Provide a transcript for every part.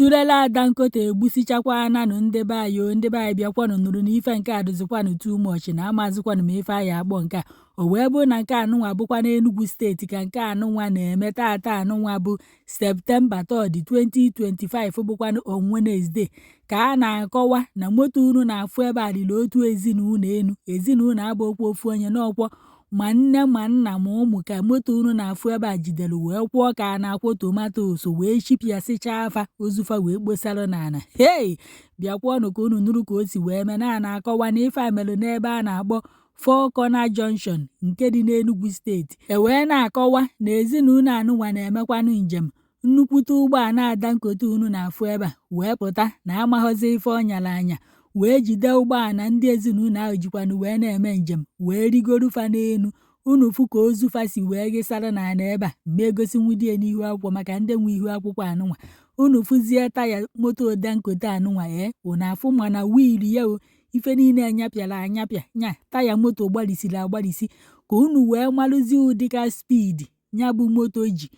Trailer Dangote egbusichakwananụ ndị be anyị o. Ndị be anyị, bịakwanụ nụrụ na ife nke a dụzikwanụ too much na amazikwanụ m ife anyị akpọ nke a. O wee bụrụ na nke anụnwa bụkwa n'Enugu Steeti ka nke anụnwa na-eme taata anụnwa bụ Septemba 3, 2025, bụkwanụ on Wednesday, ka a na-akọwa na moto unu na-afụ ebe a lili otu ezinụlọ enu. Ezinụlọ abụọkwa ofu onye n'ọkwọ, ma nne ma nna ma ụmụ, ka moto unu na-afụ ebe a jidere wee kwụọ ka a na-akwọ tomatoes, wee chipịasịchaa afa ozufa wee kposara n'ala. Hei, bịakwanụ ka unu nụrụ ka o si wee mee na a na-akọwa na ife a mere n'ebe a na-akpọ Four Corner Junction nke dị n'Enugu Steeti. E wee na-akọwa na ezinụlọ anụnwa na-emekwanụ njem, nnukwute ụgbọala Dangote unu na-afụ ebe a wee pụta na amaghọzi ife ọ nyara anya, wee jide ụgbọala ndị ezinụlọ ahụ jikwanụ wee na-eme njem, wee rigoro fa n'elu. Unu fụ ka ozu fa si wee ghịsara n'ala ebe a ma egosi nwudie n'ihu akwụkwọ maka ndị nwe ihu akwụkwọ anụnwa. Unu fụzie taya moto Dangote anụnwa, ee, unu afụ mana wheel ya o, ife niile anyapịara anyapịa nya taya moto gbarisiri agbarisi, ka unu wee malụzie ụdịka speed nya bụ moto ji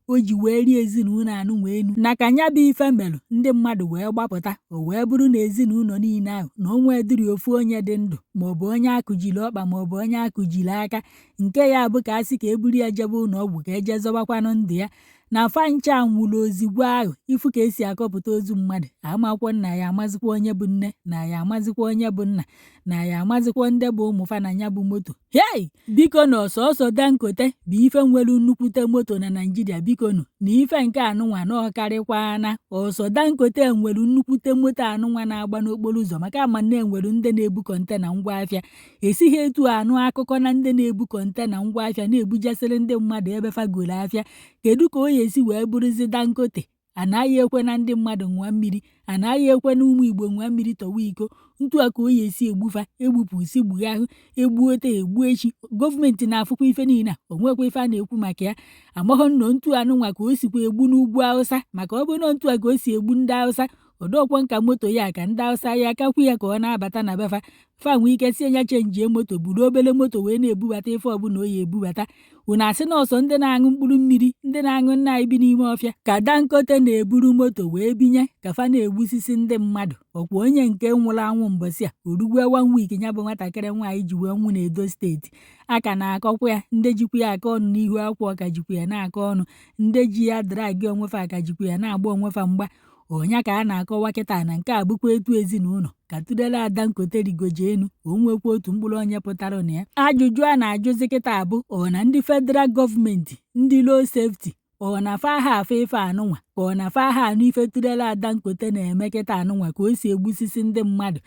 o ji wee rie ezinụlọ anụnwa enu. Na ka nya bụ ife melụ, ndị mmadụ wee gbapụta, o wee bụrụ na ezinụlọ niile ahụ na onwe dịrị ofu onye dị ndụ, maọbụ onye akụjiri ọkpa, maọbụ onye akụjiri aka, nke ya bụ ka a sị ka e buru ya jebe ụlọ ọgwụ ka eje zọbakwanụ ndụ ya, na fa ncha nwụrụ ozigbo ahụ. Ifu ka esi akọpụta ozu mmadụ, amakwọ nna ya, amazikwa onye bụ nne na ya, amazikwa onye bụ nna na ya, amazikwa ndị bụ ụmụ fa na ya bụ moto. Hei, biko, na ọsọsọ Dangote bụ ife nwere nnukwute moto na Naijiria. Biko nụ, na ife nke anụnwa na ọkarịkwana ọsọ Dangote nwere nnukwute moto anụnwa na-agba n'okporo ụzọ, maka ama na enwere ndị na-ebu container ngwa afịa. Esighị etu anụ akụkọ na ndị na-ebu container ngwa afịa na-ebujasịrị ndị mmadụ ebe fagoro afịa. Kedu ka o ya esi wee bụrụzi Dangote anaghị ekwe na ndị mmadụ ṅụọ mmiri, anaghị ekwe na ụmụ Igbo ṅụọ mmiri tọwa iko? Ntu a ka o ya esi egbufa egbupụ si gbugahụ egbuote egbu echi. Gọọmenti na-afụkwa ife niile a, o nwekwa ife a na-ekwu maka ya. Amaghọ nnọọ ntu anụnwa ka o sikwa egbu n'ugwu Awụsa, maka ọ bụrụ na ntu a ka o si egbu ndị Awụsa, ọdọkwa nka moto ya ka ndị Awụsa ya akakwu ya ka ọ na-abata na befa, fa nwee ike sie ya chenjie moto, buru obere moto wee na-ebubata ife ọbụla o ya ebubata. Unu asị na ọsọ ndị na-aṅụ mkpụrụ mmiri, ndị na-aṅụ nna anyị bi n'ime ọfịa, ka Dangote na-eburu moto wee binye ka fa na-egbusisi ndị mmadụ. Ọkwa onye nke nwụrụ anwụ mbọsị a orugwe one week, ya bụ nwatakịrị nwaanyị ji wee nwụ n'Edo Steeti, a ka na-akọkwa ya. Ndị jikwa ya aka ọnụ n'ihu akwụkwọ ka jikwa ya na-akọ ọnụ, ndị ji ya drag onwefa aka jikwa ya na-agba onwefa mgba. Ọnya ka a na-akọwa kịta na nke a bụkwa etu ezinụlọ ka trailer Dangote rigoje enu, o nwekwa otu mkpụrụ onye pụtara na ya. Ajụjụ a na-ajụzi kịta bụ, ọ na ndị federal gọọmenti, ndị road safety, ọ na fa ha afụ ife anụnwa, ka ọ na fa ha anụ ife trailer Dangote na-eme kịta anụnwa, ka o si egbusisi ndị mmadụ?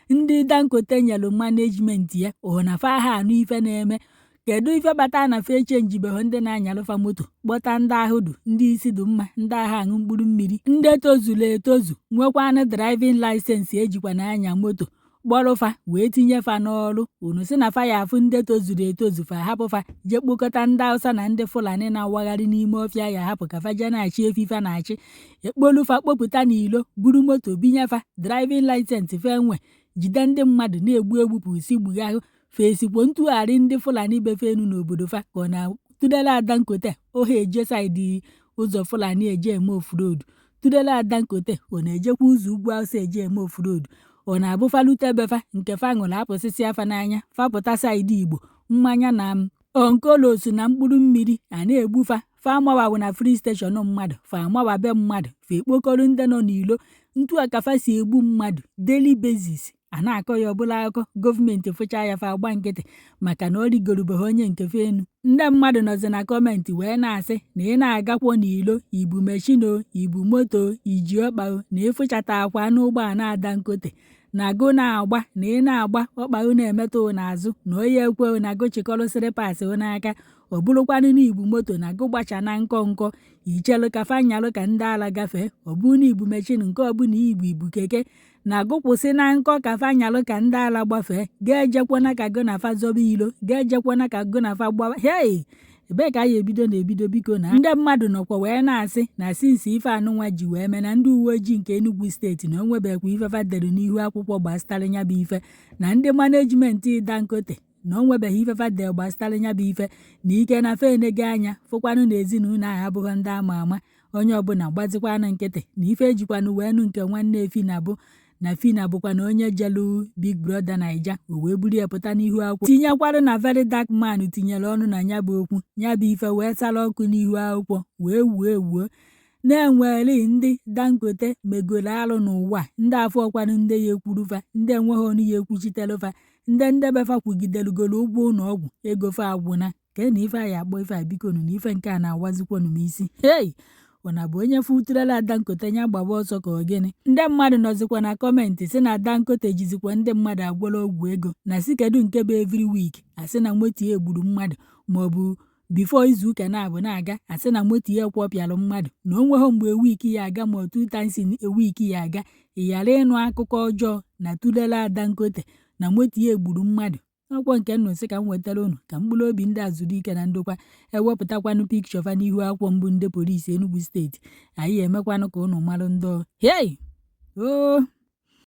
Ndị Dangote nyelu management ya, ọ na fa ha anụ ife na-eme? Kedu ife kpata na fa echenjibeghị ndị na-anyalụfa moto, kpọta ndị ahụ dụ, ndị isi dị mma, ndị agha aṅụ mkpụrụ mmiri, ndị tozuru etozu, nwekwanụ driving licence ejikwa na-anya moto, kpọrụfa wee tinye fa n'ọrụ? Unu si na fa ya afụ ndị tozuru etozu, fa hapụ fa jee kpokọta ndị Hausa na ndị Fulani na-awagharị n'ime ọfịa, ya hapụ ka fa jee na-achị efi fa na-achị, ekpolu fa kpopụta n'ilo, buru moto binye fa, driving licence fa enwe, jide ndị mmadụ na-egbu, egbupụ si gbughahụ. Fa esikwo ntụgharị ndị Fulani befe enu n'obodo fa, ka ọ na trailer Dangote oha eje side ụzọ Fulani eje eme off-road? Trailer Dangote ọ na-ejekwa ụzọ ugwu Awụsa eje eme off-road? Ọ na-abụ falute befa nke fa ṅụrụ apụsịsị afa n'anya, fapụta side Igbo, mmanya na onkolos na mkpụrụ mmiri a na-egbufa fa, amawawu na free station mmadụ, fa amawa be mmadụ, fa ekpokọrọ ndị nọ n'ilo. Ntu a ka fa si egbu mmadụ daily basis, a na-akọ ya ọbụla akụkọ. Gọọmenti fụcha ya, fa agba nkịtị, maka na ọ rigorubeghị onye nke fe enu. Ndị mmadụ nọzi na comment wee na-asị na ị na-agakwo n'ilo, ibu machine o, ibu moto, iji ọkpa o, na ịfụchata akwa n'ụgbọala Dangote na gụ na-agba, na ị na-agba ọkpa na-emetụ n'azụ, na onye ekwe na gụ chịkọrọ slippers n'aka. Ọ bụrụkwanụ na ibu moto, na gụ gbacha na nkọ nkọ, ichelụ ka fa nyalụ ka ndị ala gafee. Ọ bụrụ na ibu machine, nke ọbụla ibu, ibu keke, na gụ kwụsị na nkọ ka fa nyalụ ka ndị ala gbafee, ga-ejekwana ka gụ na fa zọba ilo, ga-ejekwana ka gụ na fa gbawa. Hei, ebee ka anyị ebido na-ebido? Biko. Na ndị mmadụ nọkwa wee na-asị na since ife anụnwa ji wee mee, na ndị uwe ojii nke Enugu Steeti na onwebekwa ife fa dere n'ihu akwụkwọ gbasara ya bụ ife, na ndị management Dangote na o nwebeghị ife fa dere gbasara ya bụ ife, na ike na fe enego anya fụkwanụ na ezinụlọ ahụ abụghị ndị ama ama. Onye ọbụla gbazikwanụ nkịtị na ife ejikwanụ wee nụ nke nwanne Phyna bụ na Phyna bụkwa na onye jelu Big Brother Naija, o wee buru ya pụta n'ihu akwụkwọ, tinyekwarụ na Very Dark Man tinyere ọnụ na ya bụ okwu. Ya bụ ife wee sara ọkụ n'ihu akwụkwọ, wee wuo ewuo na-enwere ndị Dangote megoro alụ n'ụwa, ndị afọ ọkwanụ, ndị ya ekwurufa, ndị enweghị ọnụ ya ekwuchitelufa, ndị ndebefa kwugidelugoro ụgwọ ụlọ ọgwụ ego fa agwụna. Kee na ife anyị akpọ ife a, bikonu, na ife nke a na-awazikwonu m isi. Hei, ọ na bụ onye futurela Dangote ya gbaba ọsọ ka ọ gịnị? Ndị mmadụ nọzikwa na comment si na Dangote jizikwa ndị mmadụ agwọrọ ọgwụ ego, na si kedu nke bụ every week asị na moto ya egburu mmadụ, maọbụ before izuụka na-abụ na-aga asị na moto ya kwọpịalụ mmadụ, na o nweghị mgbe week ya aga ma two times in a week ya aga ị ghara ịnụ akụkọ ọjọọ na turela Dangote na moto ya egburu mmadụ. Ọkwọ nke nnụ sị ka m wetara unu ka mkpụrụ obi ndị a zuru ike na ndokwa. Ewepụtakwanụ picture fa n'ihu akwụkwọ mbụ ndị polisi Enugu Steeti, anyị emekwanụ ka unu marụ ndị. Hei o.